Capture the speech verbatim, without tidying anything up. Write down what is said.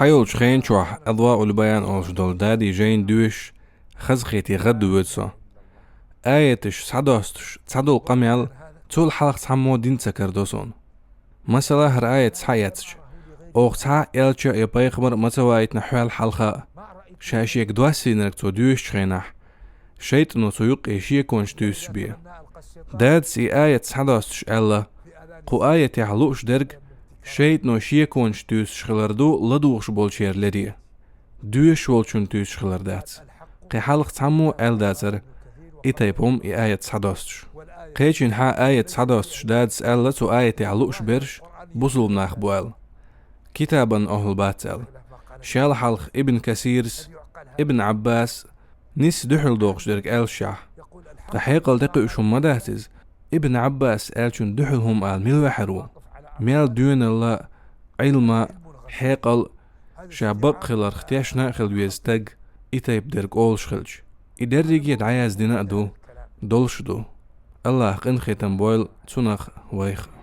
Хьайолчу хенчохь Адваул Баян олуш долу дади жайна доьшуш, хазахетий гӀаддоьду со. Аяташ схьадостуш, цхьадолу къамел цул хьалха цхьаммо дина ца карадо суна. Масала, хӀара аят схьаэцча, оха цхьа а элча я пайхамар ма ца вайтина хьол хьалха а, ша шега доссийнарг цо доьшучу хенахь, шайтӀано цу юккъе шеконаш туьйсуш бен. Дадас и аят схьадостуш аьлла, кху аятехь лууш дерг шайтӀано шеконаш туьйсуш хилар ду ладугӀуш болчеран лере. Доьшуш волчунна туьйсуш хилар дац. Кхин хьалха цхьаммо аьлла дацара и тайпа хӀума и аят схьадостуш. Кхечанхьа аят схьадостуш дадас аьлла цу аятехь лууш берш бусулба нах бу аьлла. Китабан охьал бац аьлла. Шел хьалха Ибн Касирас, Ибн Ӏаббас, нисса дуьхьал дохуш дерг аьллашехь. Ткъа хьекъал тӀекхуьуш хӀума ма дац иза. Ибн Ӏаббас аьллачунна дуьхьал хӀума ала мила ваьхьар ву? Мел доьналла, Ӏилма, хьекъал, ша бакъ хиларх тешна а хила веза стаг, и тайпа дерг олуш хилча. И дерриге дӀаяздина а ду, долуш а ду. Аллаха къинхетам бойла цунах а, вайх а.